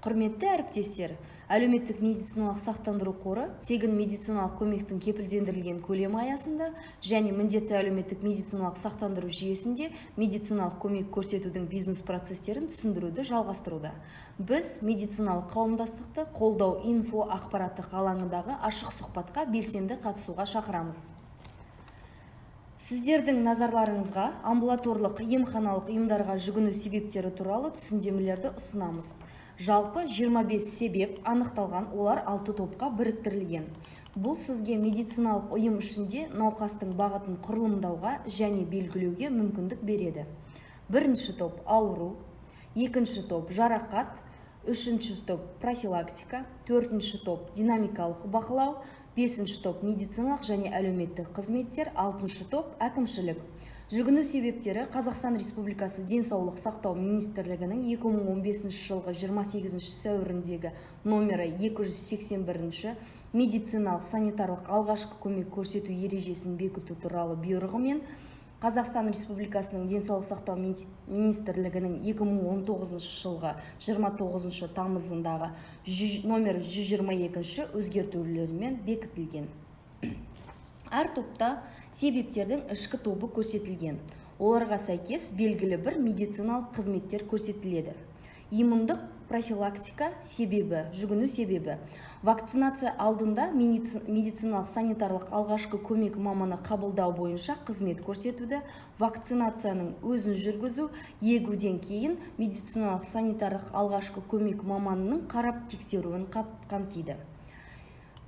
Құрметті әріптестер, әлеуметтік медициналық сақтандыру қоры тегін медициналық көмектің кепілдендірілген көлемі аясында және міндетті әлеуметтік медициналық сақтандыру жүйесінде медициналық көмек көрсетудің бизнес процестерін түсіндіруді жалғастыруда. Біз медициналық қауымдастықты «Қолдау инфо» ақпараттық алаңындағы ашық сұхбатқа белсенді қатысуға шақырамыз. Сіздердің назарларыңызға амбулаторлық емханалық ұйымдарға жүгіну себептері туралы түсіндірмелерді ұсынамыз. Жалпы 25 себеп анықталған, олар 6 топқа біріктірілген. Бұл сізге медициналық ұйым ішінде науқастың бағытын құрылымдауға және белгілеуге мүмкіндік береді. Бірінші топ – ауру, екінші топ – жарақат, үшінші топ – профилактика, төртінші топ – динамикалық бақылау, бесінші топ – медициналық және әлеуметтік қызметтер, алтыншы топ – әкімшілік. Жүгіну себептері Қазақстан Республикасы Денсаулық сақтау министрлігінің 2015 жылғы 28 сәуіріндегі номері 281 медициналық санитарлық алғашқы көмек көрсету ережесін бекіту туралы бұйрығымен, Қазақстан Республикасының Денсаулық сақтау министрлігінің 2019 жылғы 29 тамызындағы номер 122 өзгертулерімен бекітілген. Әр топта себептердің ішкі тобы көрсетілген. Оларға сәйкес белгілі бір медициналық қызметтер көрсетіледі. Иммундық профилактика себебі, жүгіну себебі: вакцинация алдында медициналық санитарлық алғашқы көмек маманы қабылдау бойынша қызмет көрсетуді, вакцинацияның өзін жүргізу, егуден кейін медициналық санитарлық алғашқы көмек маманының қарап тексеруін қамтиды.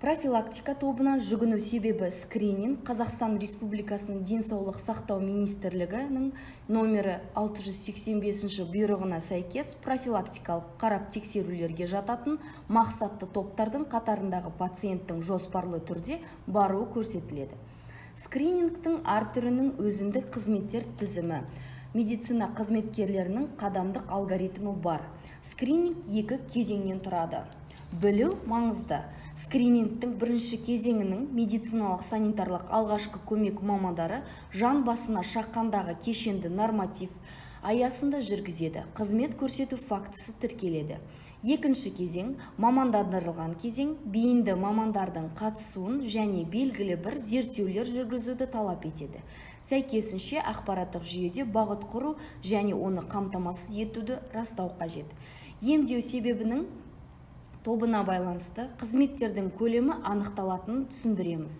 Профилактика тобынан жүгіну себебі скрининг Қазақстан Республикасының Денсаулық сақтау министрлігінің номері 685 бұйрығына сәйкес профилактикалық қарап тексерулерге жататын мақсатты топтардың қатарындағы пациенттің жоспарлы түрде баруы көрсетіледі. Скринингтің әр түрінің өзіндік қызметтер тізімі, медицина қызметкерлерінің қадамдық алгоритмі бар. Скрининг екі кезеңнен тұрады. Білу маңызды: скринингтің бірінші кезеңінің медициналық санитарлық алғашқы көмек мамандары жан басына шаққандағы кешенді норматив аясында жүргізеді, қызмет көрсету фактісі тіркеледі. Екінші кезең – мамандандырылған кезең, бейінді мамандардың қатысуын және белгілі бір зерттеулер жүргізуді талап етеді. Сәйкесінше, ақпараттық жүйеде бағыт құру және оны қамтамасыз етуді растау қажет. Емдеу себебінің тобына байланысты қызметтердің көлемі анықталатынын түсіндіреміз.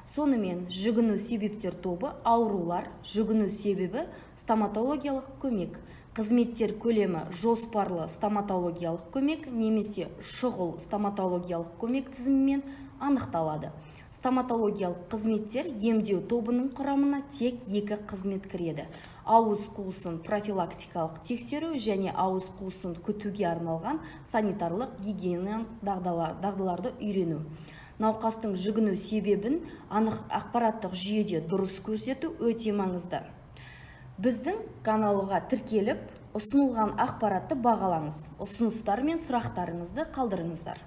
Сонымен, жүгіну себептер тобы: аурулар, жүгіну себебі стоматологиялық көмек, қызметтер көлемі жоспарлы стоматологиялық көмек немесе шұғыл стоматологиялық көмек тізімімен анықталады. Стоматологиялық қызметтер емдеу тобының құрамына тек екі қызмет кіреді: ауыз қуысын профилактикалық тексеру және ауыз қуысын күтуге арналған санитарлық гигиеналық дағдыларды үйрену. Науқастың жүгіну себебін анық ақпараттық жүйеде дұрыс көрсету өте маңызды. Біздің каналға тіркеліп, ұсынылған ақпаратты бағалаңыз, ұсыныстар мен сұрақтарыңызды қалдырыңыздар.